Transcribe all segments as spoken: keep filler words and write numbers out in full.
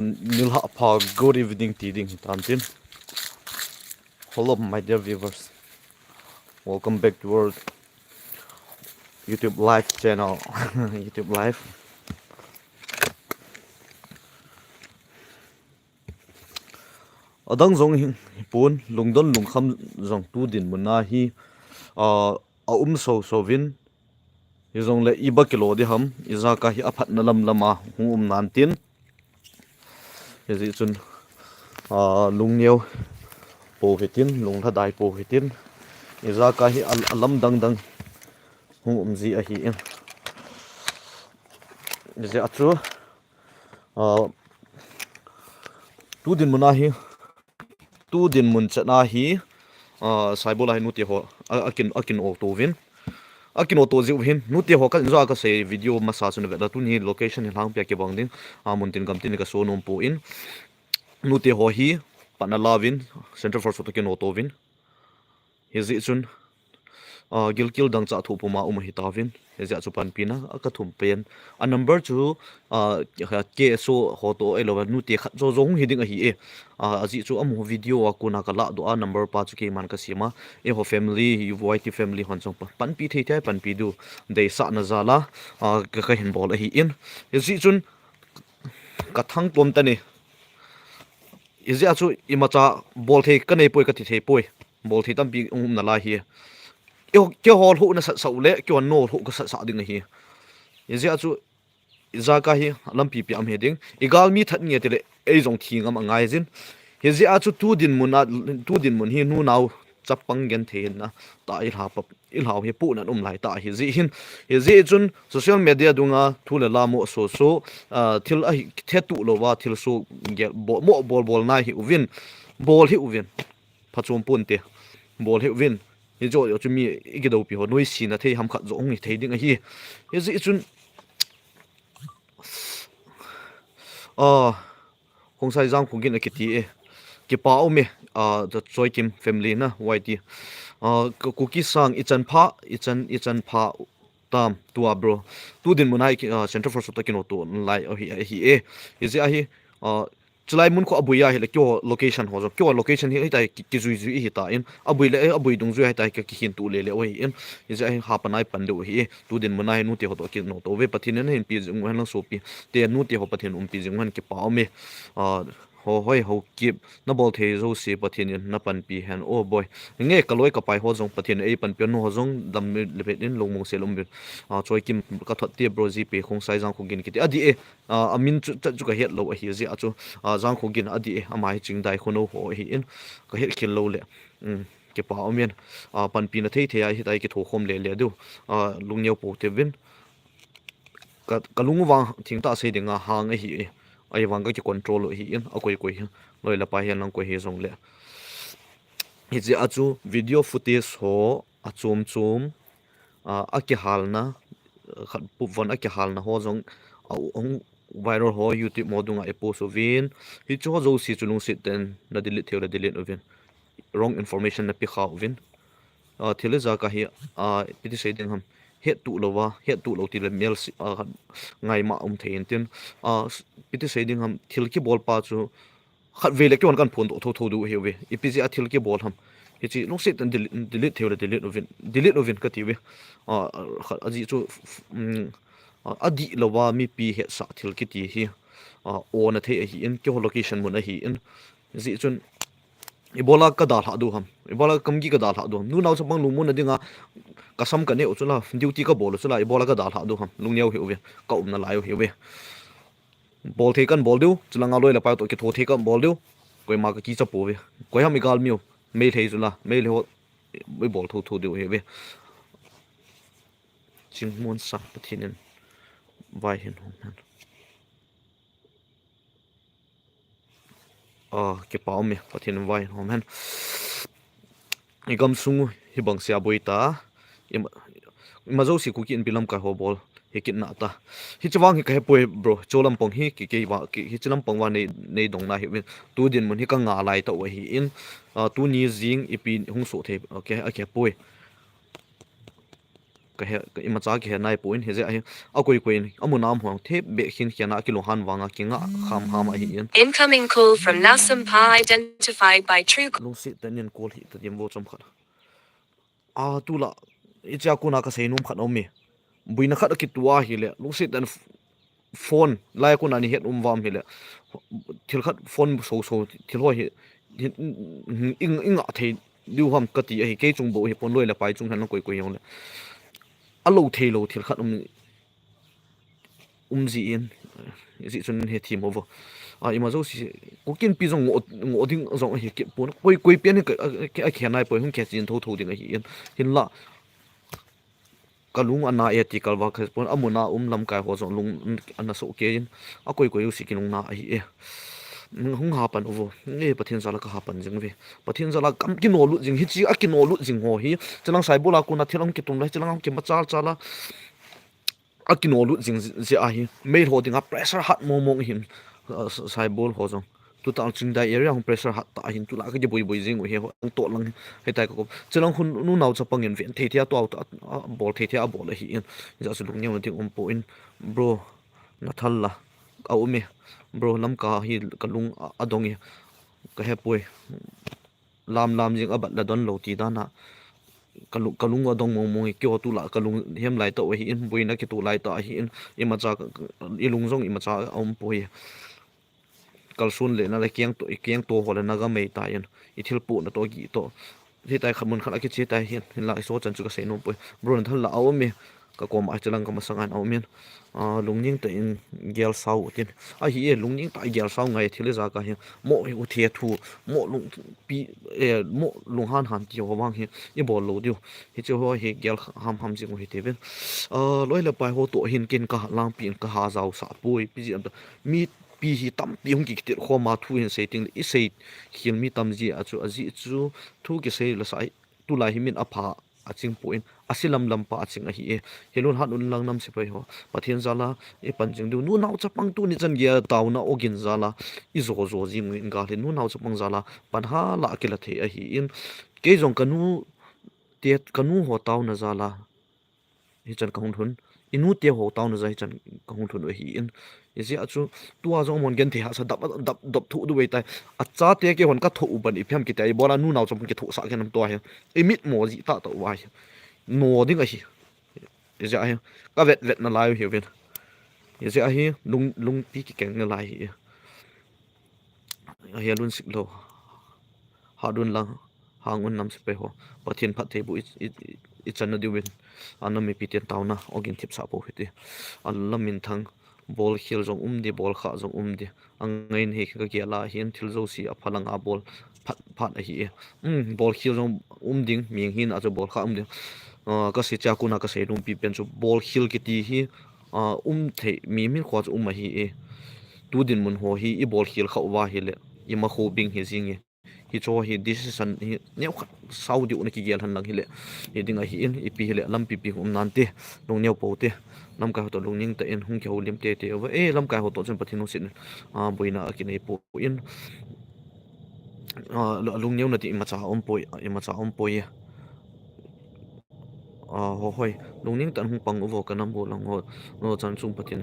Nilhah pha, good evening ti ding hitam tin. Hello, my dear viewers. Welcome back to our YouTube live channel. YouTube live. Adang jong hi, hi pon, lungdon lungkham jong tu dinmun a hi, ah, a um soso vin, hijongle iba kilo di ham, ijaka hi aphatna lam lama hung um nan tin. Hijeh chun, ah, lungneo po hitin, lunglhadai po hitin, ijaka hi a, a lam dang dang hung um ji ahi in. Hijeh a chu, ah, tu dinmun a hi, tu dinmun chet a hi, ah, Saibol a hi nute ho, a, a kin, a kin o to vin. A kin o to jiu vin, nute ho ka injo a ka sei video masa chu na vet la, tuni location hi Lhangpi a kibang ding, ah, mun tin gam tin ka so nom po in. Nute ho hi, patna la vin, Central Force to kin o to vin. Hijeh chun, ah, gilkel dangchah thoh puma um ahi tauvin. Hijeh a chu panpina a ka thum pen. A number chu, ah, K S O ho to ahilouva, nute khat jo jo hung hi ding ahi e. Ah, ajeh chu amaho video a kona ka lah doh a number pa chu keiman ka sem a. Eiho family, Y T family hon jong pa, panpi thei thei panpi diu deisahna jal a, ah, ka, ka hin bol ahi in. Hijeh chun ka thangtom tani. Hijeh a chu imacha bol thei ka nei poi, ka ti thei poi. Bol thei tampi um nalai hi. Keiho, keiho lhuh na sat sah u le, keiho no lhuh ka sat sah ding ahi. Hijeh a chu, ijaka hi lampi pi am he ding. I galmi that nge tile, ei jong thi ngam angai jin. Hijeh a chu tu dinmun a, tu dinmun hi nunao chapang genthei na ta i lha pap. I lhau hi puhna um lai ta hi jeh hin. Hijeh chun social media dunga thu le la mo so so, ah, thil ahi, the tuh louva, thil so gel, bo-, mo bol bol nai hi uvin. Bol hi uvin. Phachom ponte. Bol hi uvin. Hijo jo chu mi i kidoupi ho, noise na thei ham khat jo hung hi thei ding ahi. Hijeh chun, ah, Khongsai Jangkhogin akiti e. Kipa um e, ah, the Choikim family na, Y T. Ah, Ku-, Kuki sang i chan pha, i chan, i chan pha tam tua bro. Tu dinmun a hi, ah, Central Force to kin o to lai ahi, ahi e. Hijeh a hi, ah, chulai mun khu abui a hile keiho location ho jong. Keiho location hi, hitai ki, kijui jui hi ta in. Abui le, eh, abui dungjui a hitai ka kihin tu le le u ahi in. Hijeh a hi hapan a i pan diu ahi e. Tu dinmun a hi nute ho to kin o to ve, Pathen in ahin pi jing u hen lang sopi. Te nute ho Pathen umpi jing hen, kipa um e. Ah, ho hoi ho kip, na bol thei jouse Pathen in na panpi hen. Oh boy. Nge ka loi ka pai ho jong Pathen in ei panpi, nu ho jong dam le pet in lungmong sel um uvin. Ah, Choikim ka thot te bro, G P Khongsai Jangkhogin kiti. Adih e, ah, amin chu, chu, chu ka het lou ahi jeh a chu, ah, Jangkhogin adih e, ama hi Chingdai khono ho ahi in, ka het khel lou le. Um, kipa um in, ah, panpina thei thei a hitai kitho khom le le diu. Ah, lungneo pou te vin. Ka, ka lung vang thingtah sei dinga hang ahi e. Ahivang ka ki control u ahi in, akoi koi hi. Loi le pai hi lang koi hi jongle. Hijeh a chu video footage ho achom chom, ah, akihalna, khat pu von akihalna ho jong, ah, hung viral ho YouTube mo dunga i post uvin. Hichu ho jouse chu lungset tah in na delete thei u le delete uvin. Wrong information na pe kha uvin. Ah, thil ijaka hi, ah, ipi ti sei ding ham. Het tuh louva, het tuh lou tile mel si, ah, ngaima um thei in tin. Ah, s-, ipi ti sei ding ham, thil kibol pa chu khatvei le keihon kan phondoh tho tho diu ahi uve. Ipi jeh a thil kibol ham. Hiche lungset tah in delete, delete thei u le delete uvin, delete uvin kati uve. Ah, khat ajeh chu, f-, f-, um, ah, adih louva mipi hetsah thil kiti hi, ah, o na thei ahi in, keiho location mun ahi in. Hijeh chun, ibola ka dalhah diu ham. Ibola ka gamgi ka dalhah diu ham. Nunao chapang lungmonna dinga, ka sam ka neh u chu la, duty ka bol u chu la, ibola ka dalhah diu ham. Lungneo hih uve, ka umna lai u hih uve. Bol thei kan bol diu, chulanga loi le pai to kitho thei kan bol diu. Koima ka kicha pouve. Koi ham i galmi u. Meitei chu la, Meitei ho, i bol tho tho diu hih uve. Chingmon sa Pathen in vai hin hom hen. Ah, kipa um e, Pathen in vai hin hom hen. I gamsung u hibang sia boi ta. Ima, ima jouse Kuki Inpi lamkai ho bol hi kit na ta. Hiche vang hi ka hepoi bro, cho lampang hi ki, kei va, ki, hiche lampang va nei, nei dong na hi uvin. Tu dinmun hi ka ngah lai tah u ahi in. Ah, tuni jing ipi hung soh thei, okay, a kihepoi. Ka he, ka imacha kihe nai poi, hijeh a hi, akoi koi in, amun a um ho thei beh khin khen a kilunghan vang a kinga kham ham ahi in. Incoming call from Nasampa identified by Truecaller. Lungset tah in call hi ta diam vo chomkhat. A, tulai, hichea kona kasei nom khat aume. Boina khat akitu ahile, lungset tah in f-, phone, lai kona ni het um vam hile. Thil khat phone so so, thil ho hi, hi, i, i, i ngah thei diu ham kati ahi, kei chung bou hi pon, loi le pai chung hen lang koi koi jong le. Alo thei lou thil khat um, um ji in, ji chun he thim ho vo. A, ima jouse, Kuki Inpi jong ngo, ngo ding jong ahi kit pon. Koi, koi pen hi ka, a, a, a khen nai poi, hung khen chin tho tho ding ahi in. Hinla, kalung ana e ti kalva kha pon, amun a um lamkai ho jong lung ana so kei in, akoi koi jouse kilungna ahi e. Hung hapan uvo, e Pathen jal a kahapan jing ve. Pathen jal a kam kinolut jing, hiche a kinolut jing ho hi. Chilang Saibol a kona thil ahung kitum lai, chilang ahung kimachal chal a. Akinolut jing jeh ahi. Meilhou dinga pressure hat mong mong hin, a, Saibol ho jong. Tuta Chingdai area hung pressure hat tah hin tulai kajiboi boi jing u hi ho, ang to lang hi tai ka kop. Chilang hun nunao chapang in ven thei thei a tuau ta, a, bol thei thei a bol ahi in. Hijeh chun lungneuna ding um poi. Bro, nathal la. Aume. Bro, Lamka hi kalung a, adong e. Kahe poi. Lam lam jing a bat la don lou ti dan a. Kalung, kalung adong mong mong e, keiho tulai kalung hem lai tah ahi in, boina kitu lai tah ahi in, imacha, ilung jong imacha aum poi. Kalson le na le keng to, i keng to ho le na gamei ta in, i thil pu na to gi to. Hitai khat mun khat a kiche tai hin, hinla iso chan chu kasei nom poi. Bro, nathal la aume. Ka koma hiche lang ka masanga aumin. A, lungning tah in gel sao tin. Ahi e, lungning tah gel sao ngai thil ijat a hi. Mo hi u the thu, mo lung pi, e, mo lunghan han ti ho vang hi, ibol lou diu. Hiche ho hi gel ham ham jing u hite ven. A, loi le pai ho toh hin ken ka langpi in ka ha jao sah poi, ipi jeh ham ta. Mipi hi tampi hung kitilkhom a thu hin sei teng le, isei khel mi tam jeh a chu, ajeh chu thu kisei la sa tulai hi min apha aching poi, ase lam lam pa aching ahi e. Helun hat un lang nam sepai ho. Pathen jal a ipan jing diu. Nunao chapang tuni chan geiya taona ogin jal a ijo jo jing u in gal hi. Nunao chapang jal a pan hala kila thei ahi in. Kei jong kanu te, kanu ho taona jal a hichan kahung lhun. Inu te ho taona jal a hichan kahung lhun u ahi in. Hijeh a chu, tua jong amahon genthei hahsa dap, dap, dap thu diu ahitai. Achate keihon katho u ban ipi ham kiti a, ibola nunao chapang kithoh sah kei nam tua hi. Imitmo jeh tah tah uva hi. No ding ahi. Hijeh a hi. Ka vet vet nalai u hiuvin. Hijeh a hi, lung, lungpi kikeng nalai hi. Ahi alun sik lou. Hat un lang, hang un nam sepai ho. Pathen phattheiboh i, i, i, ichan na diuvin. Ana mipi ten taona ogin thipsah pou hite. Alam minthang, bol khel jong um di, bol khah jong um di. Angai in hi ka gel a hin thil jouse apha lang a bol phat, phat ahi e. Um, bol khel jong um ding, mi hin a chu bol khah um ding. A, kasei chea kona kasei lungpi pen chu bol khel kiti hi, a, um thei, mi min kho chu um ahi e. Tu dinmun ho hi ibol khel khah uva hile, ima kho bing hi jing e. Hicho hi decision hi neokhat sao diu na kigel hen lang hile, hi ding ahi in, ipi hile, lampi pi um nante, lungneo pou te, lamkai ho toh lungning tah in hung kihoulim tete uva, e, lamkai ho toh chun Pathen lungset in, a, boina akinei poi, a, lungneona ti imacha um poi, imacha um poi. A, ho hoi, lungning tah in hung pang uvo ka nam bol lang ho, no chan chung Pathen,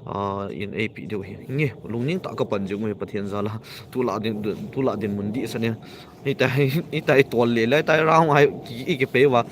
a, in eipeh diu hi. Nge, lungning tah kapan jing u hi Pathen jal a, tulai din, tulai dinmun dihsan in. Hitia, hitia itol le, le, hitia round a ki, i kipei uva.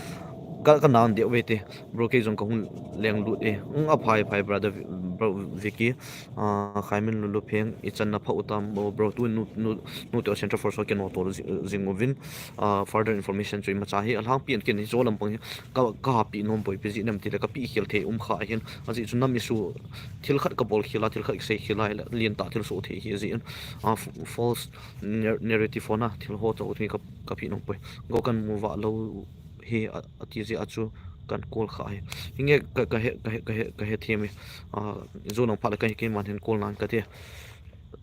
Ka, ka nang deh uve te. Bro, kei jong kahung lenglut e. Ung, aphai, phai, brother, bro, Vicky. A, Khaiminlulu Pheng, ichan na pha u tam, bro, tu nu, nu, nu te Central Force ho kinoto ji-, jing uvin, a, further information chu imacha hi, alhangpi in ken hicho lampang hi, ka, kapi nom poi, ipi jeh inem tile, kapi khel thei um kha hin, ajeh chu nam issue, thil khat kabol khel a, thil khat kisei khel a, hile, lentah thil soh thei hi, ajeh in, a, f-, false nar-, narrative ho na, thil ho chu thei ka, kapi nom poi. Go kan mu vah lou hi, a, ati jeh a chu kan call kha hi. Hinge ka, kahe, kahe, kahe, kahe them e. A, ijo nung phat le kahi keiman hin call nan kate.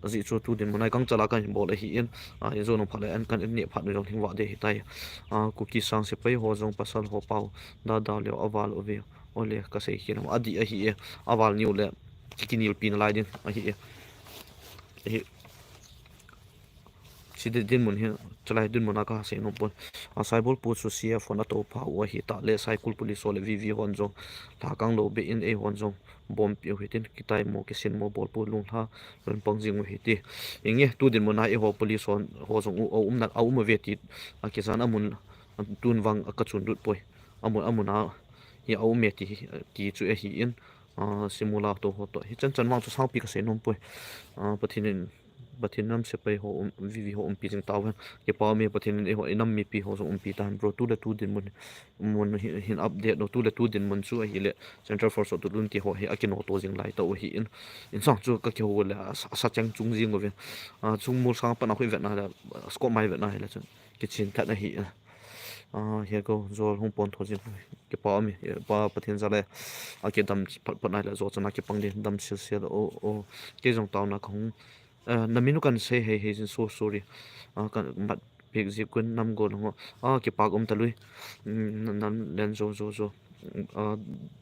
Ajeh chu tu dinmun a hi gangchal a kahin bol ahi in. A, ijo nung phat le an kan neh phat u jong lhing vah ding ahitai. A, Kuki sang sepai ho jong pasal ho pau. Da da leo aval uve. Ole kasei khel. Adih ahi e. Aval niu le. Ki, kinelpi nalai ding ahi e. Ahi. Hiche dinmun hi, chulai dinmun a kasei nom pon. A, Saibol Post chu C F hon atoupha u ahi tah le, Saikul Police ho le V V hon jong, lhakang lou beh in eihon jong, bomb piu hitin, kitaimo, kisinmo, bolpu lunglha, lungpang jing u hite. Inge, tu dinmun a eiho police hon, ho jong u, aum na, aum uve ti, akijan amun, tun vang, akachun lut poi. Amun, amun a, hi aum e ti, ti chu ahi in, a, simula to ho to. Hichan chan vang chu sangpi kasei nom poi. A, Pathen in, Pathen nam sepai ho um, V V ho umpi jing tauhen. Kipa ume Pathen in eiho, inam mipi ho jong umpi tahen bro. Tu le tu dinmun, mun hin, hin update lou. Tu le tu dinmun chu ahile Central Force ho tulun ti ho hi akinoto jing lai tau ahi in. Insang chu kakihou le asa, asa cheng chung jing uve. A, chung mol sang pan a khu ivet na le, a, scope mai vet na hile chun kichin that ahi in. A, here go, jol hung pon tho jing. Kipa ume, pa Pathen jal le, akidam phat phat nai le jo chan a kipang din, dam sil sil, o, o, kei jong taona kahung. A, na min u kan sei hei hei jin, so sorry. A, kan mat pek ji kun nam gol ho. A, kipak um talui. Mm, na, na len jo, jo, jo. A,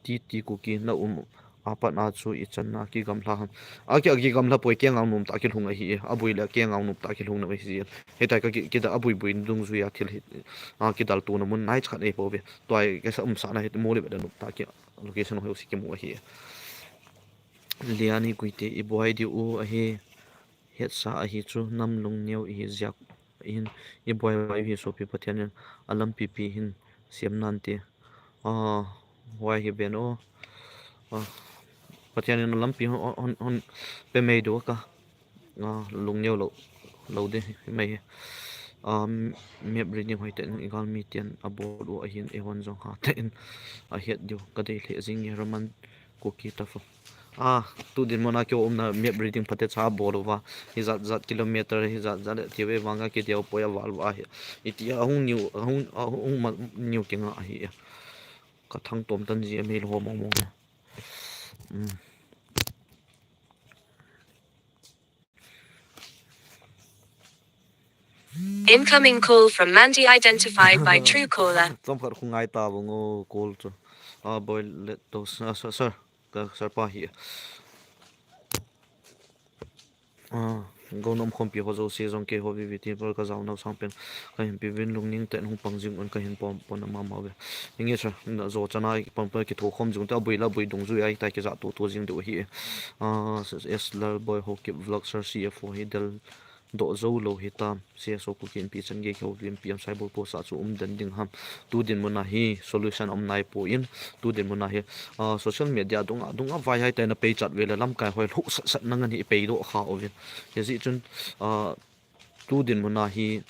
ti, ti Kuki na um. Apat a chu ichan na kigamla ham. A ki, akigamla poi, kei ngau nom ta kilhung ahi e. Aboi le kei ngau nom ta kilhung na ahi e. Hitia ka ki, kida aboi boi dungjui a thil hi. A, kidal tuna mun nai khat ei po ve. Tua kasa um sa na hi mo le be da nom ta ki location ho si kimu ahi e. Liani Guite, i boi diu ahi. Hetsa ahi chu nam lungneo ihi jeh in, i boi vai hi sopi Pathen in alampi pi hin siam nante. A, huai hi ben o. A, Pathen in alampi hon, hon, hon pe mei diu ka. A, lungneo lou, lou ding hi mei hi. A, map reading hoitah in i galmi ten abol u ahin eihon jong hatah in ahet diu. Kadei lheh jing e Raman Kuki ta fo. A, tu dinmun a keiho umna map reading phatecha bol uva. Hijat jat kilometer, hijat jat le ti ve vang a kideo poi a val uva hi. Iti a hung niu, a hung, a hung ma niu kinga ahi e. Ka thang tom tan ji a mei lo mong mong. Mm. Incoming call from Mandy identified by Truecaller. Chomkhat khu ngai ta vang o call chu. A, boi let to, sir, sir, sir. Ka sir pa hi. A, go nom khompi ho jouse jong keiho V V T por ka jao nau sang pen. Ka hin pi vin lungning ten hung pang jing un ka hin pom, pom na mama ve. Inge sir, na jo chana pang pa kitho khom jing te aboi la boi dungjui a ta kija to to jing deu hi. A, S Lal Boi ho kip vlog sir C F O hi del doh jou lou hitam, C S O Kuki Inpi chan gei kihou Inpi am Saibol Post a chu um den ding ham. Tu dinmun a hi solution um nai poi, tu dinmun a hi, a, social media dung a, dung a vai hai te na pei chat ve le lamkai hoi lhu sat sat na ngan hi pei doh kha uvin. Hijeh chun, a, tu dinmun a hi,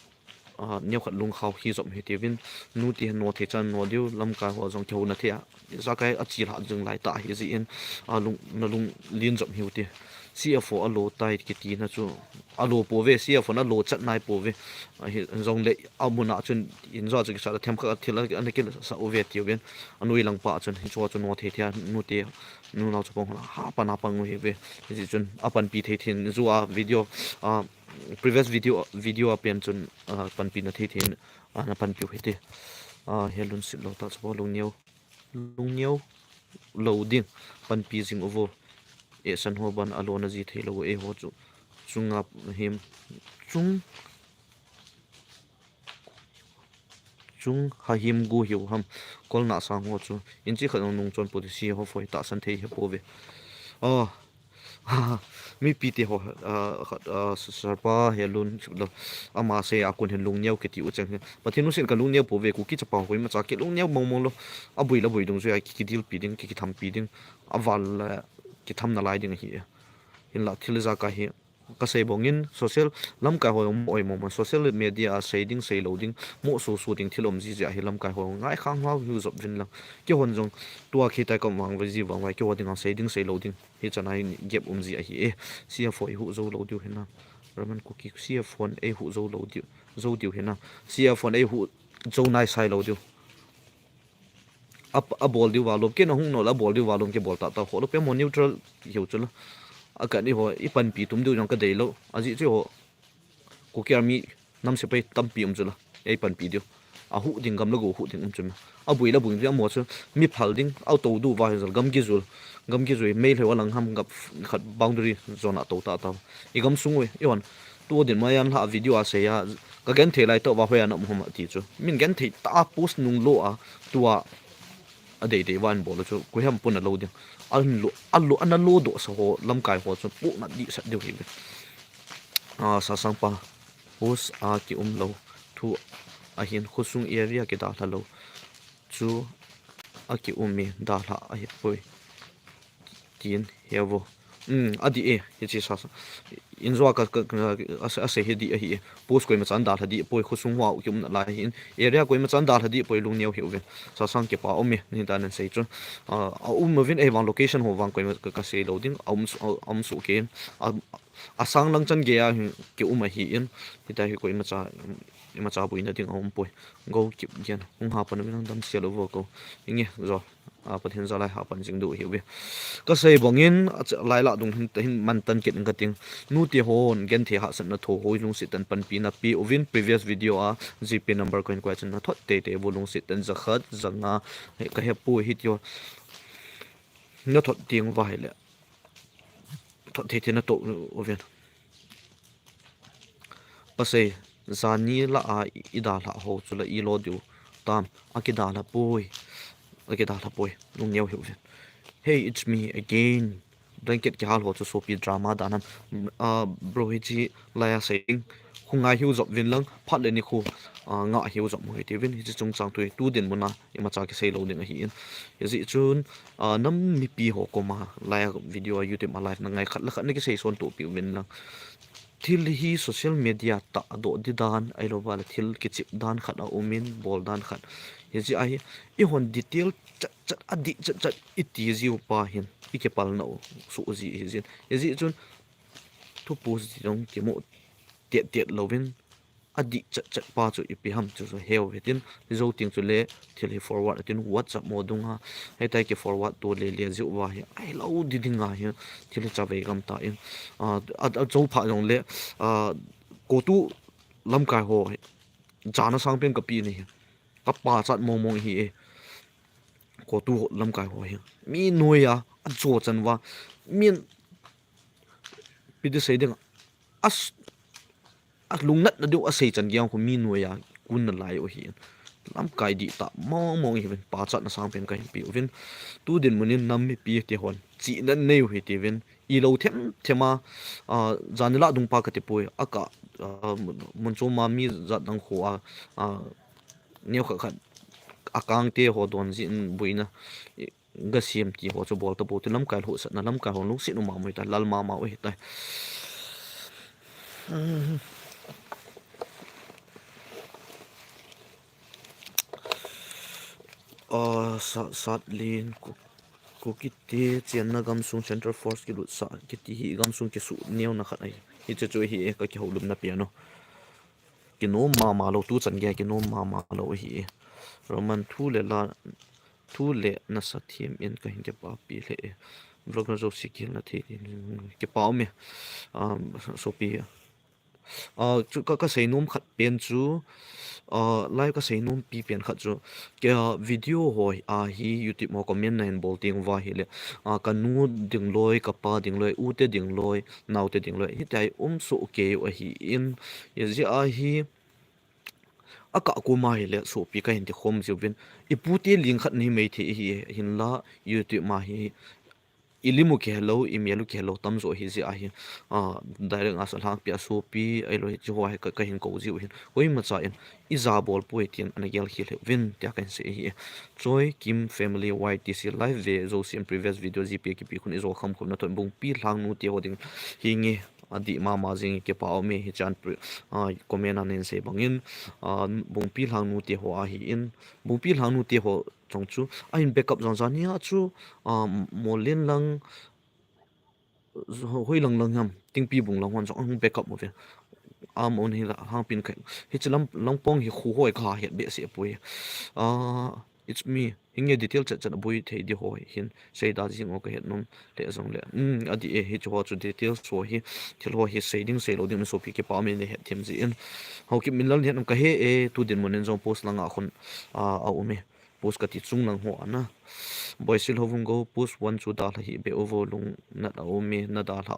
a, neokhat lungkhau hi jom hi tiuvin, nu ti hin no thei chan no diu, lamkai ho jong kihou na thei a. Jakai a chil hat jing lai ta hijeh in, a, lung, na lung lin jom hiu ti. C F O a lo tai kiti na chu, a lo po ve, C F O na lo chat nai po ve. A hi, jong le, a mun a chun, in jo chu kisa la them kha thil a, a na kil sa u ve tiuvin. A nui lang pa chun, hi chu chu no thei thei a, nu ti, nu nau chu pong ha, ha pan a pang u hi ve. Hijeh chun, a panpi thei thei in, ju a video, a, previous video, video a pen chun, a, panpi na thei thei in, a, na panpi u hi ti. A, he lungset lou ta chu po lungneo. Lungneo lou ding, panpi jing uvo. Ehsan ho ban a lo na ji thei lou, eiho chu. Chung a him, chung, chung ha him gu hiu ham. Kol na sang ho chu. Inchi khat nung nung chon po ti si ho foi ta san thei he po ve. Oh, mipi te ho, a, khat, a, s-, sir pa he lun, lo, ama sei a kon hin lungneo kiti u cheng hi. Pathen u sin ka lungneo po ve, Kuki chapa ho ima cha ki lungneo mong mong lo. A boi la boi dungjui a ki, kidil pi ding, ki, kitham pi ding. A val la kitham na lai ding ahi. Hinla thil jakai hi. Ka sei bong in social lamkai ho mo oi mo mo social media a sei ding sei lou ding mo su su ding thil um ji ji ahi lamkai ho ngai khang hlau hiu jop vin lang. Keihon jong tua khi tai ka vang ve ji vang vai keiho ding a sei ding sei lou ding. Hichan a hin gap um ji ahi e. C F O i hu jou lou diu hinam. Raman Kuki C F O ei hu jou lou diu, jou diu hinam. C F O ei hu jou nai sai lou diu. A, a bol diu va lom, kei na hung nol a bol diu va lom kei bol ta ta ho lo pe mo neutral hiu chu la. A kan i ho, i panpi tum diu jong ka dei lou. A ji chu ho. Kuki Army nam sepai tampi um chu la. Ei panpi diu. A hu ding gam la go hu ding um chu ma. A bui la bui diu a mo chu mi phal ding, a to du va hi jol gam ki jul. Gam ki jui mei lheu a lang ham gap khat boundary zone a to ta ta. I gam sung ui, i hon. Tu dinmun a hin la video a sei a, ka genthei lai tah uva hoiya na um ham ti chu. Min genthei tah a post nung lou a, tua a deidei uva hin bol chu, koiham pun a lo ding. A lo, a lo, ana lo doh sa ho, lamkai ho chu, pu na di sa diu hi. A, Sasang pa, post a kium lou, thu a hin khosung area kidalha lou. Chu a kium e, dalha ahi poi. Tin, he vo. Um, a di e, hichi sa sa. In zo a ka, ka, ka, a, a sei hi di ahi e. Post koima chan dalha di poi, khosung hoa kium na lai hin. Area koima chan dalha di poi, lungneo hi uvin. Sasang kipa um e, ni ta nan sei chun. A, a um uvin, eh, vang location ho vang koima ka, ka sei lou ding. A um su, a, a um su ke. A, a sang lang chan gei a hin kium ahi in. Hita hi koima cha, ima cha buina ding a um poi. Go kip gen. Hung ha pan uvin dam sia lou vo ko. Inge, zo. A, Pathen jalai ha pan jing diu hi uve. Ka sei bangin, a, ch-, lai lah dung hin, hin man tan kit in ka ting. Nute hon genthei hahsatna tho hoi lungset tah in panpina pe uvin previous video a GPay number ka hin koi a chun na thot teitei uvo lungset tah in jakhat, janga, he, ka he poi hi ti ho. Na thot ding uva hi le. Thot teitei na to uvin. Pasei, jani lah a i dalha ho chu la i lo diu tam, a kidalha poi, a kidalha poi, lungneo hi uvin. Hey, it's me again. Blanket kihal ho chu sopi drama dan ham. Ah, bro, hichi lai a sei ding. Khu ngai hiu jop vin lang, phat le ni khu, ah, nga hiu jop mo hi ti vin, hichi chungchang tui, tu dinmun a, ima cha kisei lou ding ahi in. Hijeh chun, ah, nam mipi ho koma, lai a video a YouTube a live na ngai khat le khat na kisei son to pi uvin lang. Thil hi social media tah a doh di dan, ahilou vale thil kichep dan khat a um in, bol dan khat. Hijeh a hi, i hon detail chat chat, a dih chat chat, i ti jiu pa hin, i kipal na u, su u ji hi jin. Hijeh chun, thu post di dong kimu tet tet louvin, a dih chat chat pa chu ipi ham chu, chu heu hitin, jou ting chu le, thil hi forward hitin, WhatsApp mo dung a, hei tai ki forward to le le jiu va hi, ai lo di ding a hi, thil hi chavei gam ta in, a, a, a jou pha jong le, a, ko tu lamkai ho hi, jana sang pen ka pi ni hi, ka pa chat mong mong hi e, ko tu lamkai ho hi, mi noi a, a jo chan va, min, pi di sei ding, as, a lungnat na diu a sei chan giang khu mi noi a kun na lai u hi. Lamkai di ta mong mong hi vin, pa chat na sang pen ka hin pi u vin. Tu dinmun in nam mipi te hon, chi nan nei u hi ti vin. I lo them them a, a, jani lah dung pa ka ti poi. A ka, a, mun, mun chu ma mi jat dang khu a, a, neo khat khat a kang te ho don ji in buina. I, Ga siam ti ho chu bol ta bou ti lamkai lhuhsatna lamkai ho lungset u mama u hita, lal mama u hita. Ah, sa, sat lin, ku, Kuki te chenna gamsung Central Force kilutsah kiti hi gamsung kisuh neuna khat ahi. Hiche chu hi e ka kihoulimna piano. Kinom mama lou, tu chan gei kinom mama lou ahi e. Roman thu le la, thu le nasa them in ka hin kipapi lheh e. Vlogger jouse kihilna thei in kipa um e. Um, sopi. Ah, chu ka, ka seinom khat pen chu, ah, live ka seinom pi pen khat chu, kei, ah, video ho, ah, hi YouTube ho comment na hin bol teng uva hile, ah, ka nu ding loi, ka pa ding loi, u te ding loi, nau te ding loi, hitia hi um soh kei u ahi in, hijeh a hi, a ka kuma hile, sopi ka hin ti khom jiu vin, i pu te ling khat nahi mai thei hi, hinla, YouTube ma hi, i lim u kihe lou, i mel u kihe lou, tamjo hi jeh a hi, ah, direct a sa lhangpi a sopi, ahilou hiche ho hi ka, ka hin kou jiu hin. Koima cha in, i ja bol poi tin, ana gel khel lheh uvin, tia ka hin sei ahi e. Choi Kim Family Y T C live ve jouse in previous video GPay kipe khun i jo kham khum na thon Bungpi Lhangnu te ho ding hi nge, adih mama jing e kipa um e hi chan pre-, ah, comment a nin sei bangin, ah, Bungpi Lhangnu te ho ahi in, Bungpi Lhangnu te ho chong chu, a hin backup jong jan hi a chu, ah, Molin lang, ho-, hoi lang lang ham, Tingpi bung lang hon jong ahung backup mo ve. Am on hi la, hang pin kai. Hiche lam, lang pong hi khu hoi ka het behseh poi. Ah, it's me. Hinge detail chat chat boi thei di hoi hin. Sei da jing o ka het nom le jong le. Um, adih e, hiche ho chu detail so hi. Thil ho hi sei ding sei lou ding na sopi kipa um e, nei het them ji in. Haokip min lal het nom ka he e, tu dinmun in jong post lang a khun, ah, a um e. post kati chunglang ho ana. Boisil ho vung go post one chu dalha hih beh uvo, lungnat a um e, nadalha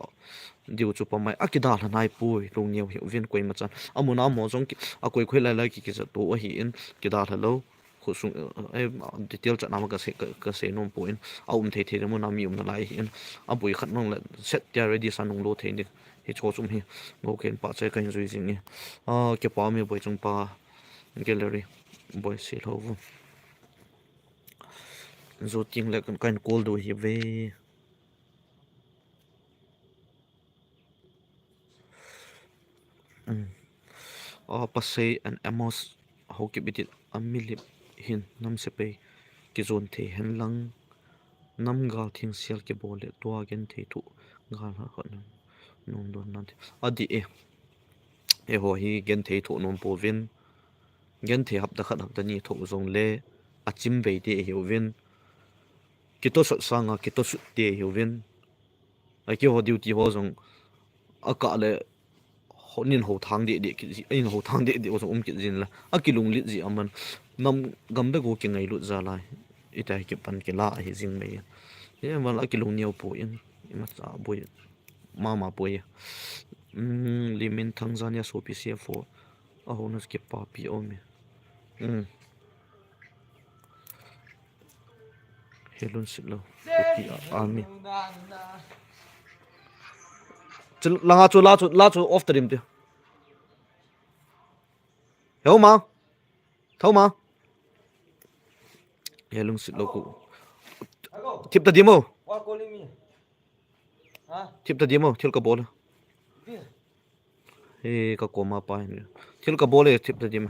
diu chu pamai a kidalha naipoi, lungneo hih uvin koima chan. Amun a mo jong ki, akoi koi lai lai ki, kijat to ahin, kidalha lou. Khosung, eh, detail chan ama kasei, ka, kasei nom poi. A um thei thei mun a mi um nalai hin. Aboi khat nong le set tia ready sa nung lo thei ni. Hicho chu um hi. Go ken pa che kahin jui jing e. Ah, kipa um e Boichung pa. Gallery. Boisil ho vung. Zo ting le kan, kan call do hi ve. Um. Ah, Pasei and Amos Haokip idit a milip hin nam sepai kijon thei hen lang, nam gal thing sial kibol le tua genthei thoh gal ha khat nung, nung don nan thei. Adih e. Eiho hi genthei thoh nom pouvin. Genthei hapta khat hapta ni thoh jong le achim vei te ahiuvin. Kitosot sanga kitosut te ahiuvin. Akeiho duty ho jong akah le ho nin ho thang deh deh kit ji, nin ho thang deh deh ho jong um kit jin la. Akilunglit ji aman. Nam gam bek ho kingailut ja lai. Itai kipan kila ahi jing mai. Himal akilungneo poi. Imacha boi. Mama poi. Hmm, Limin Thangzania sopi C F O. Aho na kipapi um e. Hmm. Helun sit lo. Kopi a, ami. Chu langa chu la chu, la chu off ta dim te. Heo ma. Thau ma. Helun sit lo ku. Thip ta dim o. Thip ta dim o, thil kabol. He, ka koma pa hin. Thil kabol e, thip ta dim.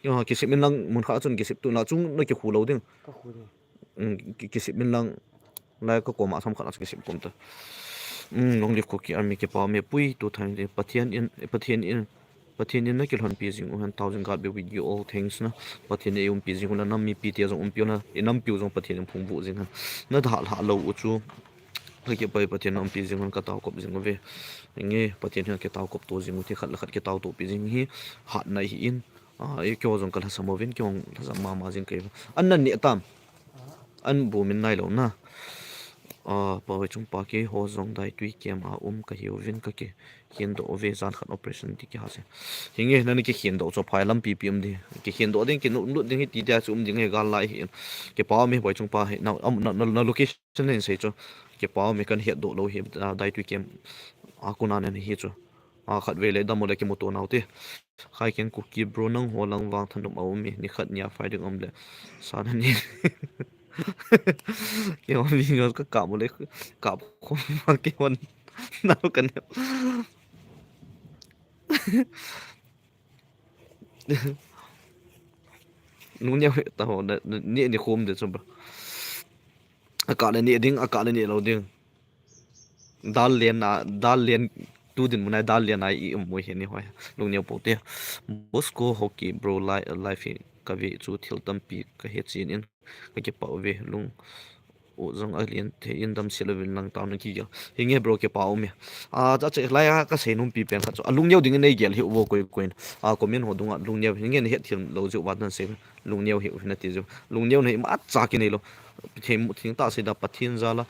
Yo, kisip min lang mun kha chun kisip tu na chung na kikhu lo ding. Ka khu ding. Mm, ki-, kisip min lang lai ka koma sam khat na kisip kom ta. Mm, long live Kuki Army kipa um e pui tu thang ding. Pathen in, Pathen in Pathen in na kilhonpi jing u hen, thousand God be with you all, thanks na. Pathen in eiumpi jing u na, nam mipi te jong umpi u na, inampiu jong Pathen in phungvuh jing hen. Na dalha lou u chu. Ka kipa e Pathen in umpi jing u hen, ka taokop jing uve. Nge, Pathen in kitaokop to jing u te khat le khat kitaotopi jing hi, hatna ahin. Ah, e keiho jong ka lhasam uvin, keiho lhasam mama jing kei. An nan neh tam. An bu min nai lou na. Ah, Pa Hoichung pa keiho jong Daitui kem a um kahiuvin ka kikhendoh uve jan khat operation ti kiha se. Hinge nani kikhendoh chu phai lampi pi um di. Kikhendoh ding kinutlut ding hi ti dia chu um ding hi gal lai hi. Kipa um e Hoichung pa hi na, na, na, na location hin sei chu. Kipa um e kan hetdoh lou hi, ah, Daitui kem a kona nani hi chu. A khatvei le dam u le kimuto nau te. Khai keng Kuki bro nangho lang vang thanop a um e, nikhat nia firing um le. Sana ni. Keiho video ka kap u le kap khom ma keiho nau ka ne. Lungneo ta ho na, na, ni, ni khom de chom ba. Akah le ni ding, akah le ni lou ding. Dal len a, dal len tu dinmun a dal len a i um u hi ni hoi. Lungneo pou te. Bosco Hockey bro li-, live hi ka ve chu thil tampi ka he chen in ka kipa uve lung. U jong a len thei in damsel uvin lang tao na kigel. Hinge bro kipa um e. A, cha che lai a ka sei nom pi pen khat chu. A lungneo ding in nei gel hi u vo koi koi in. A comment ho dunga lungneo hinge nei het thil lou jiu vat nan sei. Lungneo hi u hi na ti jiu. Lungneo nei ma cha kinei lou. Thei mu thing ta sei da Pathen jal a.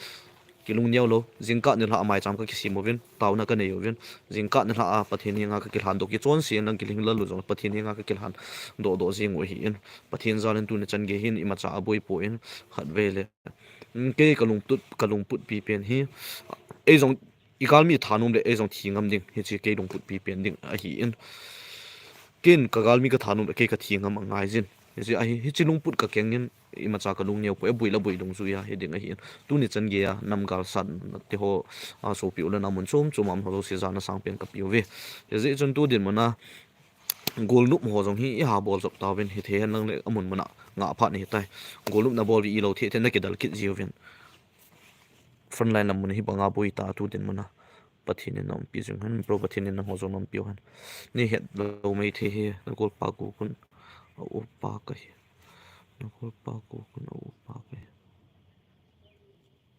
Kilungneo lou, jingkah nilhah a maicham ka kisim uvin, taona ka nei uvin, jingkah nilhah a Pathen henga ka kilhan doh, kichonse in lang kilhing lal u jong Pathen henga ka kilhan doh doh jing u ahin, Pathen jal in tuni chan gei hin imacha aboi poi in, khatvei le. Mm, kei ka lungput, ka lungput pi pen hi, ei jong, i galmi thanom le, ei jong thi ngam ding, hiche kei lungput pi pen ding ahin. Ken ka galmi ka thanom le, kei ka thi ngam angai jin. Hiche ahi, hiche lungput ka keng in, imacha ka lungneo poi, aboi la boi dungjui a hi ding ahin. Tuni chan gei a, nam gal sat te ho, a sopi u le nao mun chom chom a um ho jouse jana sangpen ka pe uve. Hijeh chun tu dinmun a, golnop ho jong hi i ha bol jop tauvin, hithei hen lang le amun mun a, ngah phat nahi tai. Golnop na bol uve ilou thei thei na kidal kit jiuvin. Frontline lam mun hi banga boi ta tu dinmun a. Pathen in na umpi jing hen, bro Pathen in nangho jong na umpi u hen. Nei het lou mai thei hi, na golpa Gokun a upa ka hi. Na golpa Gokun a upa ka hi.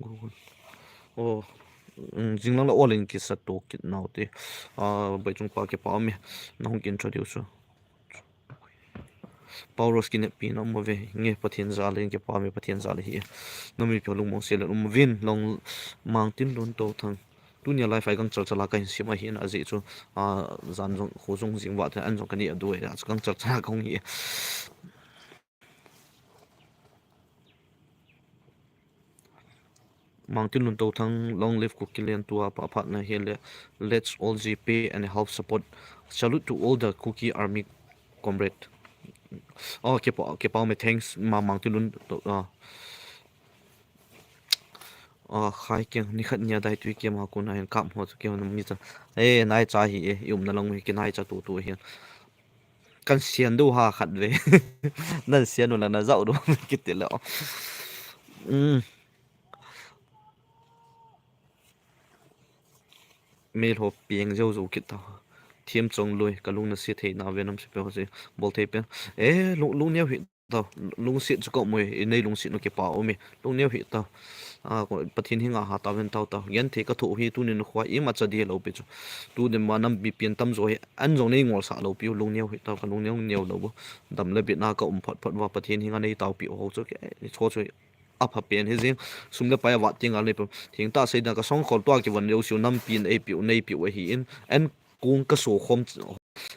Gokun. Oh, mm, jinglang la ol in kisa to kit nau te. Ah, Boichung pa kipa um e. Na hung ki introduce u. Pauros kineppi na um uve, nge Pathen jal in kipa ume, Pathen jal hi. Nami pia lungmong sel in um uvin, Long Mangtinlun Touthang. Tunia live a gang chal chal a kahin sim ahin ajeh chu, a, jan jong, kho jong jing vah te, an jong kani a du e, a chu gang chal chal a kahung hi. Mangtinlun Touthang, long live Kuki land, tua pha phat na hile, let's all G P and help support. Salute to all the Kuki army comrade. Oh, kipa, kipa ume, thanks, ma Mangtinlun Tou-, ah. Ah, khai keng, nikhat nia dai tui kema kuna hin kap ho chu kema mi cha. Eh, nai cha hi e, i umna lang hi kinai cha tu tu hi. Kan sian du ha khat ve. Nan sian u la na zau du kiti le. Um. Mel ho piang jou jou kit ta. Thiam chong lui, ka lung na si thei na ve nam si pe ho si. Bol thei pen. Eh, lung, lung neo hi ta. Lungsit chu ka um e, i nei lungsit nu kipa um e. Lung neo hi ta. Ah, ko, Pathen hi nga ha ta ven tau ta. Gen thei ka tho hi tunin khua i ma cha di lo pi chu. Tu den ma nam bi pian tam jo hi. An jong nei ngol sa lo pi lung neo hi ta, ka lung neo neo lo bu. Dam le bit na ka um phat phat va Pathen hi nga nei tau pi ho chu ke. Ni cho chu a pha pen hi jing. Sum le pai a vat ting a le pi. Thing ta sei da ka song khol tua ki van leo siu nam pin ei pi u nei pi u hi in. An kung ka so khom ch-,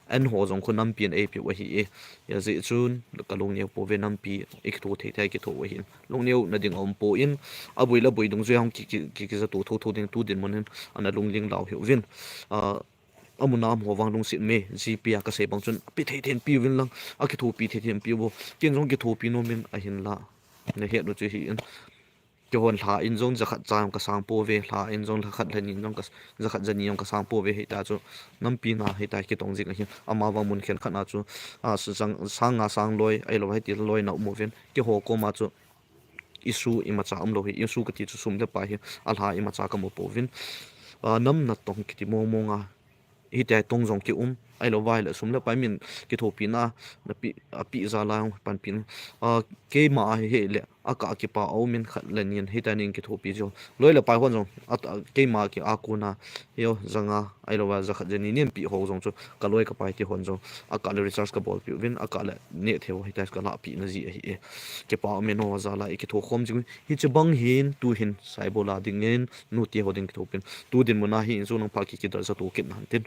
an ho jong khu nam pin ei pi u hi e. Ya ji chun ka lung neo po ve nam pi i ki tho thei thei ki tho u hi. Lung neo na ding a um po in a bui la bui dung zui hong ki, ki, ki, ki za tu tho tho ding tu din mun hin ana lung ling lau hi u vin. Ah, a mun a um ho vang lungsit me, G P a ka sei bang chun, pi thei thei pi u vin lang, a ki tho pi thei thei pi u bo. Kin jong ki tho pi nom in a hin la. Na het nu chu hi in. Kihon hla in jong jakhat cha jong ka sang po ve, hla in jong jakhat hla ni jong ka, jakhat jani jong ka sang po ve, hita chu nampi na hita kitong jing ahin, ama vang mun khen khat na chu, a, sang, sang nga sang loi, ahilou hiti loi na um uvin, kiho koma chu issue imacha um lou hi, issue kati chu sum le pai hi, a hla imacha ka mu pouvin, a, nam natong kiti mong mong a, hitia tong jong ki um, ahilou vai le sum le pai min kithopi na, na pi, a pi ja la jong panpi, a, keima a hi, hi le, a ka kipa a um in khat le nin, hitia nin kithopi jo. Loi le pai hon jong, a, a, keima ki a kuna, hio, janga, ahilou va, jakhat jani nin pi ho jong chu, ka loi ka pai ti hon jong, a ka le recharge ka bolpi uvin, a ka le neh thei ho, hitia ka lahpi na ji ahi e. Kipa a um in ho ja la, i kitho khom jing, hiche bang hin, tu hin, Saibol a dingin, nu ti ho ding kithopin. Tu dinmun a hi in jong nang pha ki kidal sa tu kit nan tin.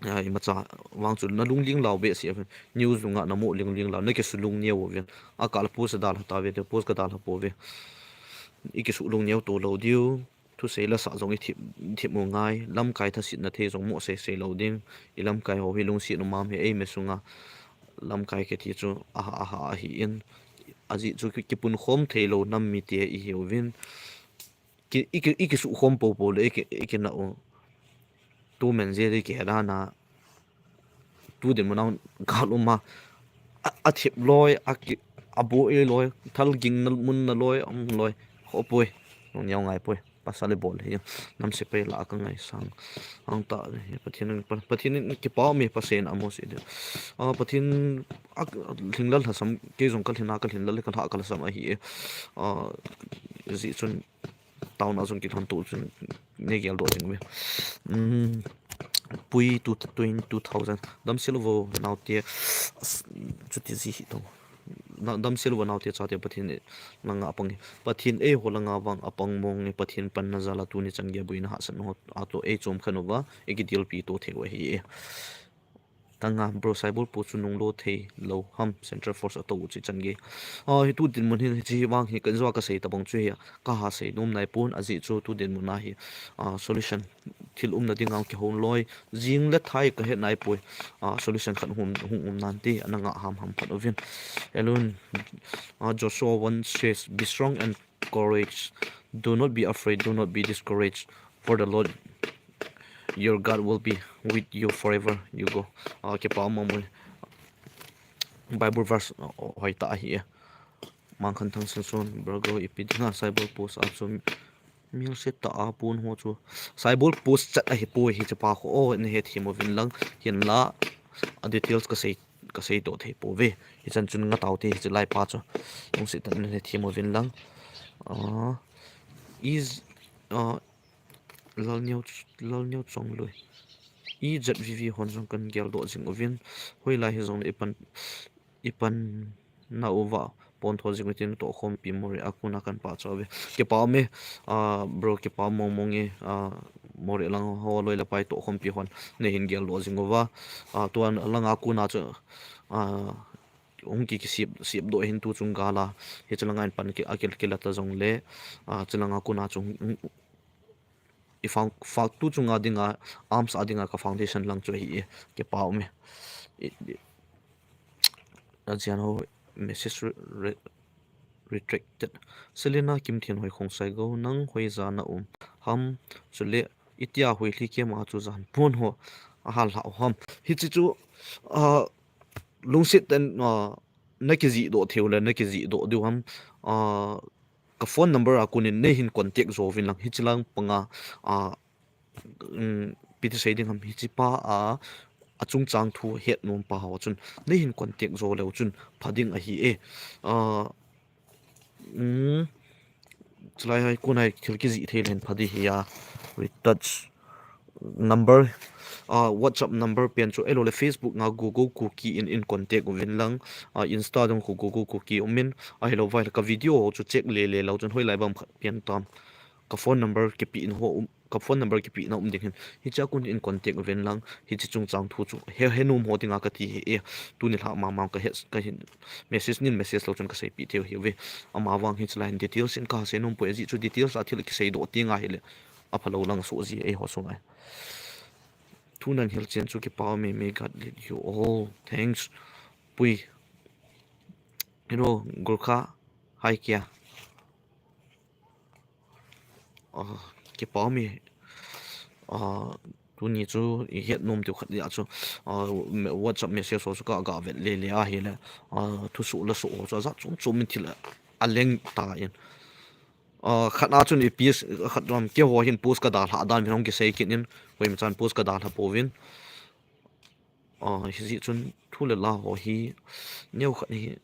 A, imacha vang chu na lungling lau behseh uvin. News nunga na mu lingling lau, na kisu lung neo uvin. A kal post a dalha ta ve, te post ka dalha po ve. I kisu lung neo to lou diu. Thusei la sa jong i thip, thip mu ngai. Lamkai thasetna thei jong mu sei sei lou ding. I lamkai ho hi lungset um am hi ei me sunga. Lamkai kiti chu aha, aha, ahi in. Ajeh chu ki, kipun khom thei lou nam mite i hi uvin. Ki, i ki, i kisu khom po po le, i ki, i ki na u. Tu men je de ki heda na. Tu dinmun a ka lum a. A, a thip loi, a ki, a bo e loi, thal ging na mun na loi, um loi. Ho poi. Nung niau ngai poi. Pasal le bol hi. Nam se pe la ka ngai sang. Ang ta hi Pathen, Pa-, Pathen kipa mi pa sen amo se de. A, Pathen a, lhinglel ha sam, kei jong ka lhin a, ka lhinglel ka lha ka la sam ahi e. A, ji chun Tauna jong kithon tu chun nei gel doh ding ve. Um, Pui two, twenty, two thousand. Damsel vo naote, chuti ji hi to. Na, damsel vo naote chate Pathen langa apang hi. Pathen eiho langa vang apang mong e, Pathen panna jal a tuni chan gei a boina hahsatna ho a to ei chom khen uva, ei kidel pi to thei u ahi e. Tanga, bro, Saibol post chu nung lo thei lou ham, Central Force a tou u chi chan gei. A, hi tu dinmun hin, hichi vang hi, ka jo ka sei tabang chu hi, ka ha sei nom nai pon, ajeh chu tu dinmun a hi, a, solution thil umna ding a kihou loi, jing le thai ka het nai poi, a, solution khat hung, hung um nan ti, ana ngah ham ham phat uvin. Elun, a, Joshua one says, be strong and courage. Do not be afraid, do not be discouraged, for the Lord your God will be with you forever you go. A, kipa mong mong. Bible verse, o, o, hoi ta ahi e. Mangkhanthang Samson, Virgo, ipi dinga Saibol post a chu mil set ta a pon ho chu. Saibol post chat ahi poi hiche pa kho, o, na hethem uvin lang. Hinla, a details ka sei ka sei doh thei po ve. Hichan chun nga tau te hiche lai pa chu. Lungset tah in na hethem uvin lang. Ah, is, ah, Lalneo, Lalneo Chongloi. I Z V V hon jong kan gel doh jing uvin. Hoilai hi jong le i pan, ipan na uva pon tho jing utin tohkhompi Moreh a kona kan pachat uve. Kipa ume, ah, bro, kipa mong mong e, ah, Moreh lang ho loi le pai tohkhompi hon nei hin geldoh jing uva. Ah, tua langa kona chu, ah, hung ki, kisep, sepdoh hin tu chung gal a. Hiche langa in pan ki, akil, kila ta jongle, ah, hiche langa kona chu hung, hung, i fang, fang tu chunga dinga, arms a dinga ka foundation lang chu ahi e, kipa ume. I, i, ajian ho message re, re, retracted. Selena Kimthenhoi Khongsai Go, nang hoiya na um ham, chule itia hoilhi kema chu jan pon ho ahal lha u ham. Hiche chu, ah, lungset tah in, ah, na kijih doh thei u le, na kijih doh diu ham. Ah, ka phone number a konin nei hin contact jo uvin lang, hiche lang panga, ah, um, ipi ti sei ding ham, hiche pa a, achungchang thu het nom pa ho chun nei hin contact jo leu chun pha ding ahi e. Ah, um, chulai a kona thil kijih thei le hin pha ding ahi a, retouch number, ah, WhatsApp number pen chu, ahilou le Facebook nga Google Kuki in, in contact uvin lang, ah, Insta jong khu Google Kuki um in, ahilou vai le ka video ho chu check le le lou chun hoilai bang khat pen tam. Ka phone number kipe in ho um, ka phone number kipe na um ding hin. Hiche a kon in contact uvin lang, hiche chungchang thu chu he, he nom ho dinga kati ahi e. Tuni lha mama ka he, ka hin message nin message lou chun ka seipeh thei u ahi uve. Ama vang hiche lai hin details in ka sei nom poi, ajeh chu details a thil kisei doh ti ngai hile apha lou lang soh ji eiho sunga. Thu nan hilchen chu kipa ume, may God lead you all. Thanks. Pui. Hero Gorkha, hi kia. Ah, kipa ume. Ah, tuni chu i het nom diu khat dia chu, ah, me, WhatsApp message ho chu ka ga vet le le ahile, ah, thusoh la soh ho chu ajat chom chom in thil a, aleng tan. Ah, khat a chun ipi, khat ram keiho hin post ka dalha dan vin hung kisei kit in, koima chan post ka dalha pouvin. Ah, hijeh chun thu le la ho hi neo khat hi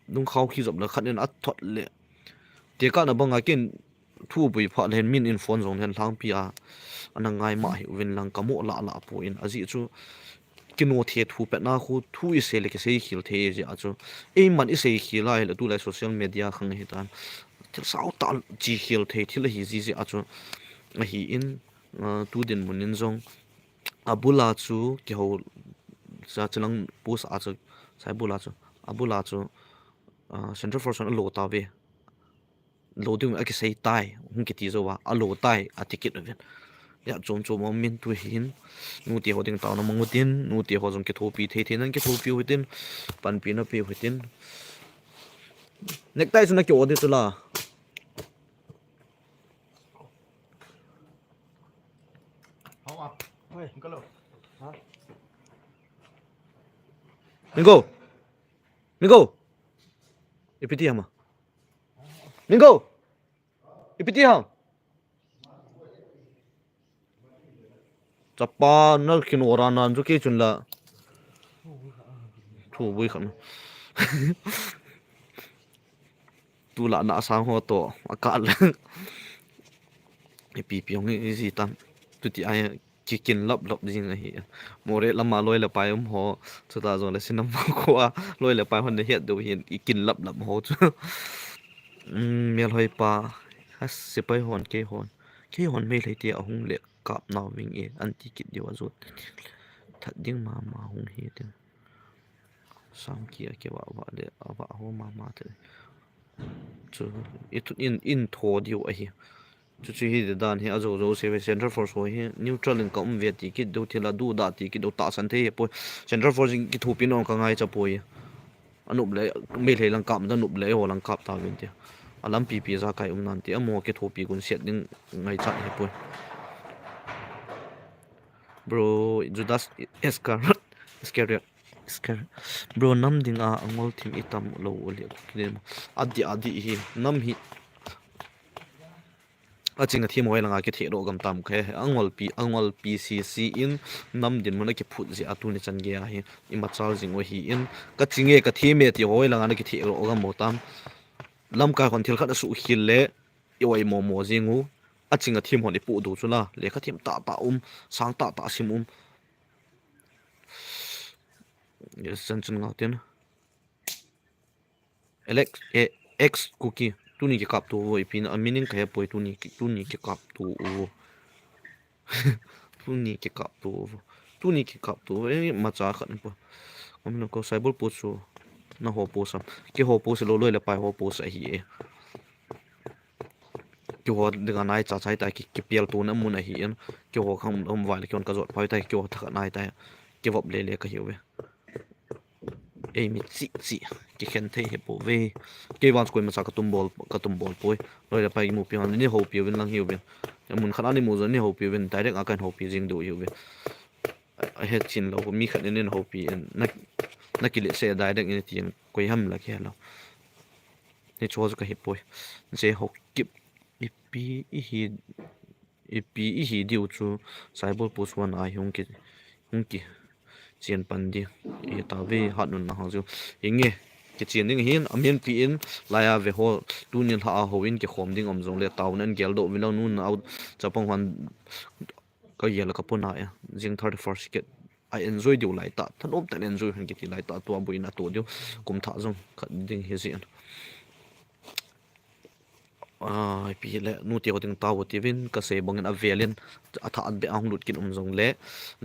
lungkham kijop le khat in athot le. Tekahna banga ken thu bui pha le hin min in phone jong le hin lhangpi a ana ngai ma hi uvin lang ka mo la la poi, ajeh chu kino the thu pet na khu thu i sei le kisei khel thei jeh a chu. Eiman i sei khel a hile tulai social media khang hi tan. Thil sao tah chi khel thei thil ahi ji jeh a chu. Ahin, ah, tu dinmun in jong abul a chu kihou sa chilang post a chu, sai bul a chu, abul a chu, ah, Central Force hon alo tauve. Lo ding a kisei tai, hung kiti jou va, alo tai, ati kit uvin. Ajat chom chom um in tu hin, nute ho ding taona mang utin, nute ho jong kithopi thei thei nan kithopi utin, panpina pe utin. Necktie chu na ki-on ding chu la. Mingo. Mingo. Ipi ti ham a. Mingo. Ipi ti ham. Chapa na kin ora nan chu kei chun la. Thu bui khat. Tu la na sang ho to. A ka la. Ipi pi hong i ji tam. Tu ti ai kikin lap lap jing ahi. Moreh lama loi le pai um ho. Chuta jong le sinam ko a. Loi le pai hon le het do hin. I kin lap lap ho chu. Um, Melhoi pa. Ha, sepai hon, kei hon. Kei hon Meitei te ahung le kap nau ving e, anti kit diu a jot. That ding mama hung hi tin. Samki a kivah vah le, avah ho mama te. Chu, i thut in, in tho diu ahi. Chu chu hi dan hi ajo jo se ve Central Force ho hi neutral in ka um ve ti kit diu thil a duda ti kit diu tahsan thei hi poi. Central Force in kithopi nom ka ngaicha poi. Anop le, Meitei lang kap, da nop le, eiho lang kap tauvin tia. Alampi pi jakai um nan tia, amaho kithopi gun set ding ngaichat hi poi. Bro, Judas Iscariot, Iscariot, Iscariot. Bro, nam dinga angol thim i tam lou u le, adi, adi hi, nam hi. Aching athem ho langa kitheh doh gam tam khe, angol pi, angol pi si si in nam dinmun a kiphut jeh a tuni chan gei a hi, i machal jing u ahi in, kaching e, kathem e ti ho langa na kitheh doh gam u tam. Lamkai hon thil khat asuhkhel le, i oi momo jing u, aching athem hon i poh diu chu la, lekha them tah tah um, sang tah tah sim um. Yes, chan chun ngau tin. Alex, eh, X Kuki, tuni kikap to vo, ipi na, a meaning kahe poi, tuni ki, tuni kikap to vo. Tuni kikap to vo. Tuni kikap to vo. Eh, macha khat ni po. Amna ko Saibol post chu. Naho post am. Keiho post lou loi le pai ho post ahi e. Keiho dinga nai cha chai ta ki, kipel tona mun ahi in. Keiho khang um vai le keiho kajot pai ta keiho thakhat nai ta. Kivop le le kahiu ve. Ei mi chi chi. Kikhen thei hi po ve. Kei vang koi macha katum bol, katum bol poi. Loi le pai mu pi han ni hopi uvin lang hiu ve. Mun khat ani mu jo ni hopi uvin direct a kan hopi jing diu hiu ve. A he chin lou mi khat nin hopi in na, na kile se direct in tin koi ham la ke lo. Ni chu chu kahi poi. Je ho kip ipi ihi, ipi ihi diu chu Saibol post one ai hung ki, hung ki. Chien pan di. I ta ve hat nun na ha chu. Inge. Kichien ding hin, a min pi in, laiya ve ho, tunin ha a ho in kikhom ding um jong le, tao nan gel do vin lang nun au, chapang han, ka gel ka puna e. Jing thirty-first kit. A enjoy diu lai ta. Thanom tah enjoy han kiti lai ta. Tua buina to diu. Kum tha jong khat ding hi jin. Ah, ipi le, nu te ho ding tao ti vin, ka sei bangin a velin, a tha an be ang lut kin um jong le,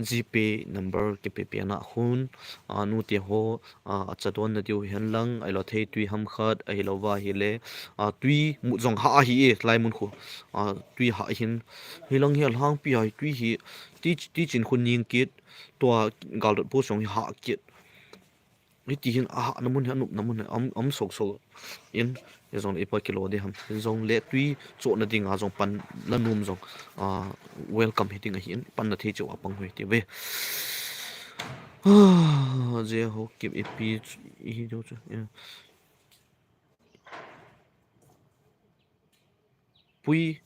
GPay number kipe pe na hun, ah, nu te ho, ah, a cha don na diu hen lang, ai lo thei tui ham khat, ahi lo va hi le, ah, tui mu jong ha ahi e, lai mun khu, ah, tui ha hin, hi lang hi a lang pi ai tui hi, ti, ti chin khu ning kit, tua gal dot pu jong hi ha kit. Hiti hin a hahna mun hi a nopna mun hi a um, a um sok sok in, hi jong le ipa kilo di ham. Hi jong le tui chohna dinga jong pan la nom jong, ah, welcome hi ding ahi in, pan na thei cheu a pang hoi ti ve. Ah, je ho kip ipi ch-, ihi deu chu, yeah. Pui,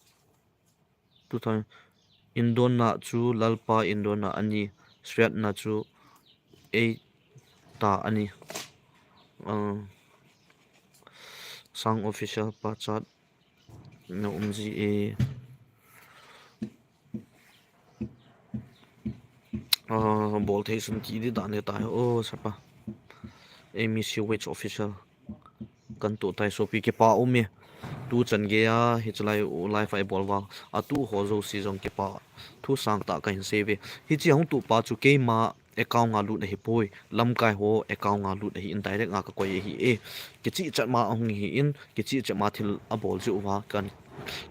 tu thang, indon na chu lalpa indon na ani, sriat na chu ei ta ani. Ah, sang official pa chat na um ji e. Ah, bol thei sun ti di dan he ta he. Oh, sapa. M E C Wage Official. Kan tu tai sopi kipa um e. Tu chan ge a, hi chalai u live a i bol va. A tu ho jo si jong kipa. Thu sang ta ka hin sei ve. Hi chi hung tu pa chu keima account nga lut ahi poi. Lamkai ho account nga lut ahi in direct nga ka koi ahi e. Kichi chat ma a hung hi in, kichi chat ma thil a bol jiu va kan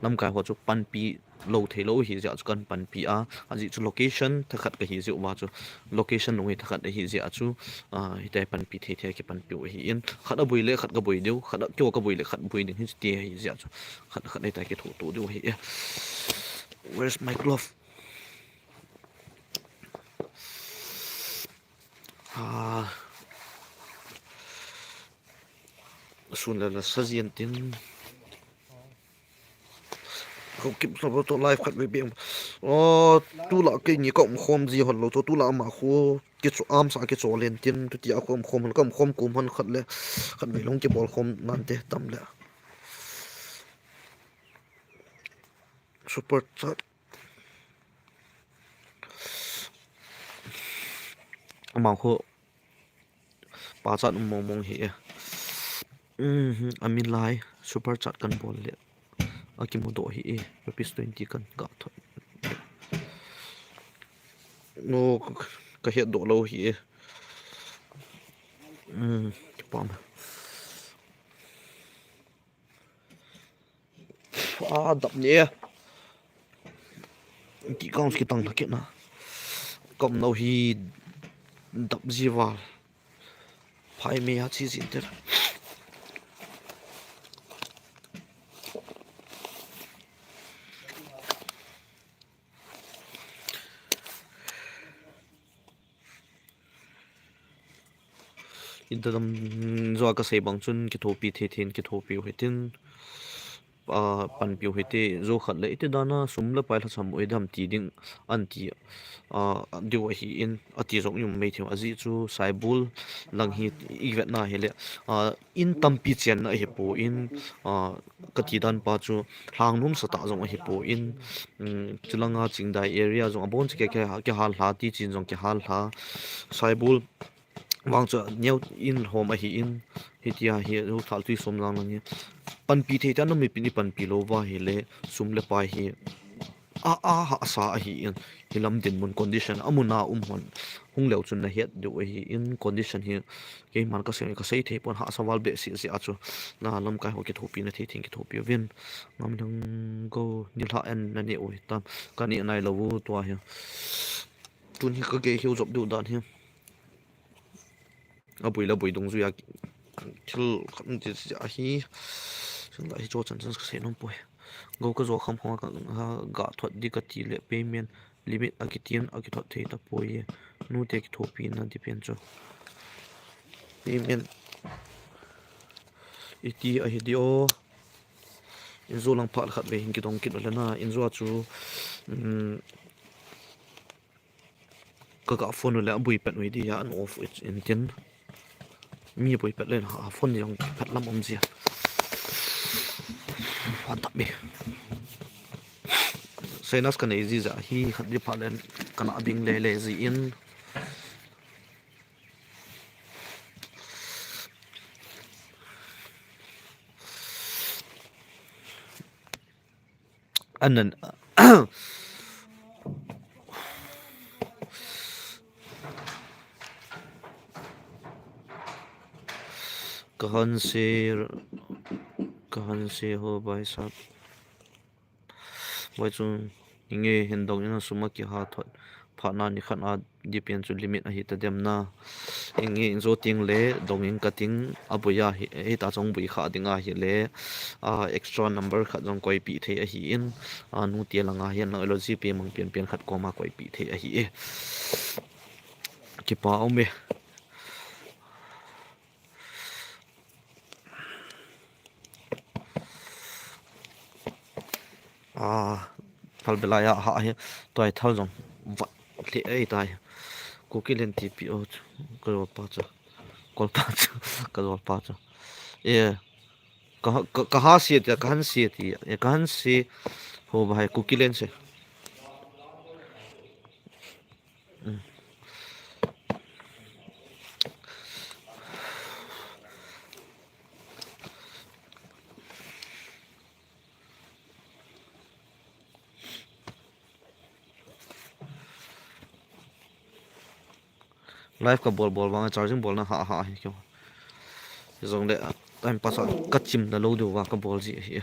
lamkai ho chu panpi lo thei lo hi jeh chu kan panpi a, ajeh chu location thakhat ka hi jeh uva chu, location nung hi thakhat hi jeh chu, ah, hitia panpi thei thei kipanpi u hi in, khat a boi le khat ka boi diu, khat a kio ka boi le khat boi ding hi ti hi jeh chu, khat khat hitia kitho to diu hi e. Where's my glove? Ah. Sun la la sa jin tin. Ko kip sa to live khat ve beng. Oh, tu la ke ni ka um khom ji hon lo to, tu la ma khu ke chu am sa ke cho len tin, tu ti a khom khom hon ka um khom kum hon khat le. Khat ve long ke bol khom nan te tam le. Super chat. Amang khu pa chat um mong mong hi e. Mhm, amin lai super chat kan bol le. A kimu doh hi e. Rupees twenty kan ga thot. No, ka het doh lo hi e. Mm, kipam. A dap ni e. Ki kang ki tang thakit na. Kom no hi dap ji val. Phai me a chi jin ter. Inta dam jo ka sei bang chun kithopi thei thei in kithopi u hitin, ah, panpi u hite, jo khat le iti dana sum le pai lhasam u dam ti ding an ti, ah, diu ahi in ati jong i um mai thei u ajeh chu Saibol lang hi i vetna hi le, ah, in tampi chenna ahi po in, ah, ka ti dan pa chu lhang nom sa ta jong ahi po in, um, chulanga Chingdai area jong abon chu ke, ke, ke hal hla ti chin jong ke hal hla Saibol Vang chu neo in hom ahi in, hitia hi, hu thal tui som lang lang hi. Panpi thei ta na mi pin i panpi lo va hi le, sum le pai hi. A, a, ha, sa ahi in, hi lam din mun condition, a mun a um hon. Hung leu chun na het deu ahi in, condition hi, kei man ka sei, ka sei thei pon ha sa val be si si a chu. Na lam kai ho ki thopi na thei thing ki thopi vin. Ngam lang go, ni la en na ni oi tam, ka ni nai lo u tua hi. Tun hi ka gei hiu jop du dan hi. A bui la bui dungjuia thil khat um ti si ahi. Thil la hi cho chan chan ka sei nom poi. Go ka jo kham khong ka, ha, ga thot di ka ti le payment limit a kitin a kithot thei ta poi. Nu te kithopi na di pen cho. Payment iti ahi di o. Injo lang phat khat ve hin kidong kit le na. Injo chu, um, ka ga phone u le a bui pet u hi di ya an off it in tin. Mi bui pet le na, a phone jong pet lam um jia. A tap mi. Sinus ka nei ji ja hi khat di pha le ka na ding le le ji in. Anan. Kahan se, kahan se ho bhai sahab. Bhai chu, inge hin dong in a sum a kiha thot. Phat na ni khat a di pen chu limit ahi ta dem na. Inge in jo ting le, dong in ka ting a bui a hi, hi ta chong bui kha ding ahi le. A, extra number khat jong koi pi thei ahi in. A, nu te lang a hian lang lo GPay mang pian pian khat koma koi pi thei ahi e. Kipa um e. A, phal belai a ha hi, tua hi thal jong vat le ei tai. Kuki len ti pi o chu, ka jol pa chu, kol pa chu, ka jol pa chu. E, ka, ka, ka ha si ti, ka han si ti, e, ka han si, ho ba hai, Kuki len si. Live ka bol bol vang charging bol na ha ha hi kyo. Jong le time pass a ka chim na lo deu va ka bol ji hi.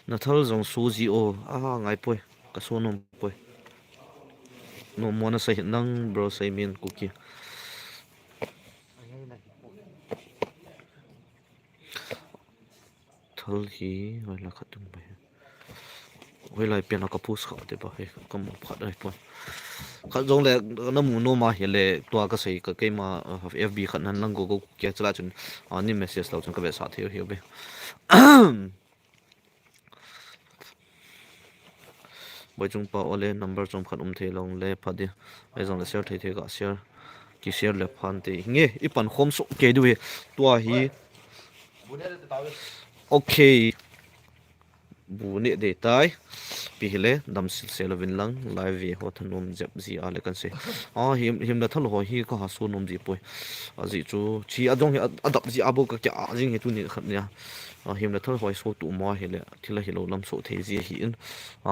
Na thal jong su ji o a ngai poi ka su nom poi. No mo na sa hin nang bro sai min Kuki. Thal hi, hoilai khat tung bai. Hoilai pian a ka post kha te ba hi, ka mu phat ai pon. Khat jong le, na mu nom a hi le, tua ka sei ka keima, uh, FB khat nan lang go go kia chala chun, uh, ni message lo chun ka ve sa thei hi be. Boi chung pa ole number chung khat um thei long le pha di. Ai jong le share thei thei ka share. Ki share le phan te. Nge, i pan khom so ke du he. Tua hi. Okay. Bu ne de tai. Pi hi le dam sil se lo vin lang. Live ve ho thanom jep ji a le kan se. A him, him le thal ho hi ka ha so nom ji poi. A ji chu. Chi a jong hi a, a dap ji a bo ka kya a jing hi tu ni khat nia. A him le thal ho hi so tu mo hi le. Thil a hi lo lam so thei ji hi in. A,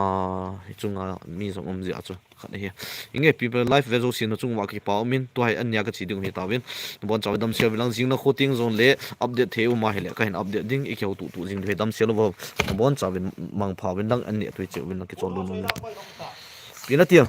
hi chunga mi jong um ji a chu. Khat hi. Inge people live ve jo sin na chung wa ki pa min. Tu hai an nia ka chi ding hi ta vin. Bon chaw dam sia vin lang jing na kho ting jong le update thei u ma hi le ka hin update ding i keu tu tu jing hi dam sia lo va. Bon chaw vin mang pha vin lang an nia tu chi vin lang ki chol lu nung. Pi na tia.